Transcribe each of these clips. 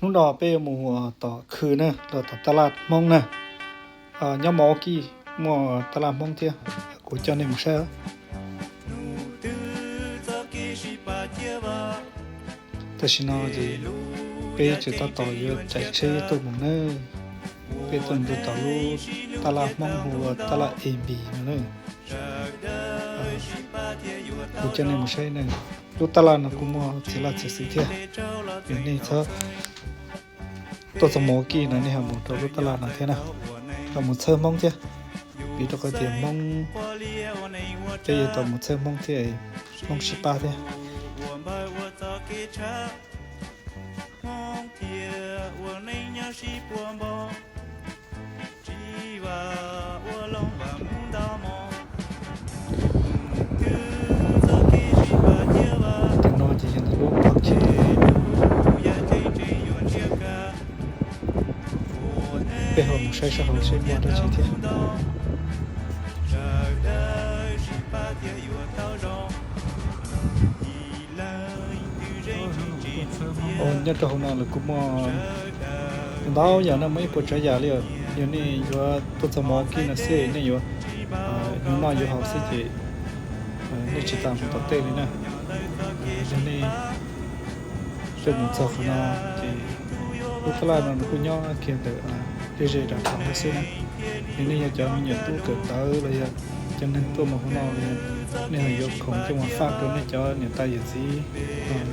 Hnub no peb yuav mus tom khw na, los tom taj laj Hmoob na. Nyob Milwaukee muaj taj laj Hmoob thiab, kuv coj nej mus saib. Tam sim no ces peb tseem tab tom yuav caij tsheb tuaj mus na. Peb tuaj mus rau tom lub taj laj Hmoob hu ua taj laj A B no na. Kuv coj nej mus saib ne. Lub taj laj no kuj muaj txiv laj txiv xwm thiab. Yog nej txhob tuaj txog Milwaukee no nej ho mus rau lub taj laj no thiab na, los mus txhawb Hmoob thiab. Vim rau qhov tias Hmoob, peb yuav tau mus txhawb Hmoob thiab, Hmoob sib pab thiab. Tam no ces yog ntawm lub pab chim. Peb ho mus saib sab hauv seb muaj dab tsi thiab. Nyob rau hauv no lawv kuj muaj ntau yam no, muaj ib puas tsav yam li. Yog nej yuav tuaj txog Milwaukee no xwb nej yuav, yuav noj yuav haus xwb ces nej tsis tas mus tom tej li na. Yog nej tuaj mus txog qhov no ces lub taj laj no nws kuj nyob kiag ntawm ze ze rau tom no xwb na. Yog nej yog cov me nyuam tub kawm ntawv los yog cov neeg tuaj mus hauv no, nej ho yuav khoom coj mus faj rau nej cov niam tais yawm txiv,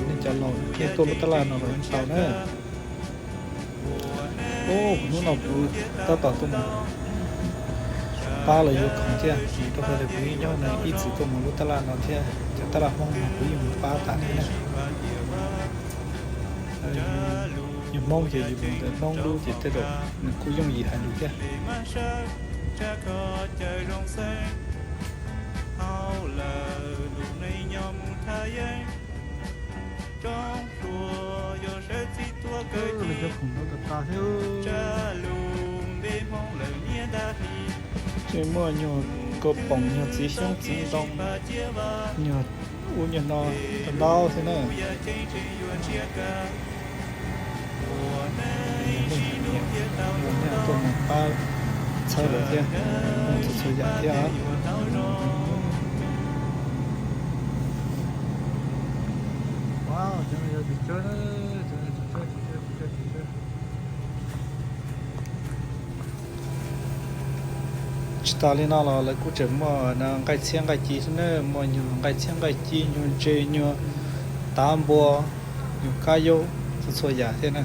nej cov laus, nej tuaj lub taj laj no los yeej tau na. Hnub no kuv tab tom tuaj mus pab lawv yuav khoom thiab, vim rau qhov tias kuv yeej nyob no ib txwm tuaj mus lub taj laj no thiab, cov taj laj Hmoob no kuv yeej mus pab tas thiab na. Yog Hmoob ces yus mus ntawm Hmoob lub ces tej zaum nws kuj yooj yim hais lus thiab. Ces muaj nyuag kaus poom, nyuag txiv xyoob txiv ntoo, nyuag ub nyuag no ntau ntau thiab na. Nej tuaj mus pab txhawb lawv thiab, muaj txhua txhua yam thiab. Tsis tas li no los lawv kuj tseem muaj nqaij txhiab nqaij ci thiab na, muaj nyuag nqaij txhiab nqaij ci, nyuag ntses, nyuag tav npua, nyuag kab yaub, txhua txhua yam thiab na.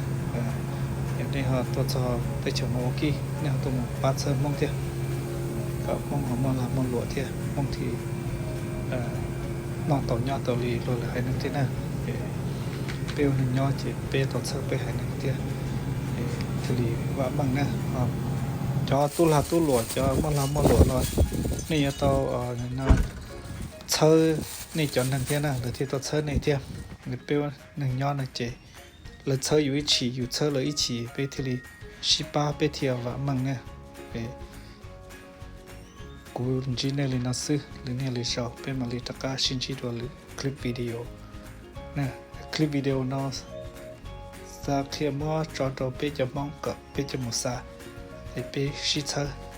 Yog nej ho tuaj txog teb chaws Milwaukee, nej ho tuaj mus pab txhawb Hmoob thiab, kom Hmoob ho muaj lag muaj luam thiab, Hmoob thiaj noj tau nyob tau li luag lwm haiv neeg thiab na. Peb ua neeg nyob ces peb tau txhawb peb haiv neeg thiab, thiaj li vam meej na. Cov tub lag tub luam, cov muaj lag muaj luam no, nej yuav tau txhawb nej cov neeg thiab na, lawv thiaj tau txhawb nej thiab. Peb ua neeg nyob no ces lawv txhawb yus ib chim, yus txhawb lawv ib chim, peb thiaj li sib pab, peb thiaj vam meej na. Kuv ntsib nej li no xwb, lwm niaj lwm zaus peb mam li rov qab sib ntsib dua lwm clip video. Clip video no xav qhia muab tso rau peb cov Hmoob kom peb cov mus xa, es peb sib txhawb.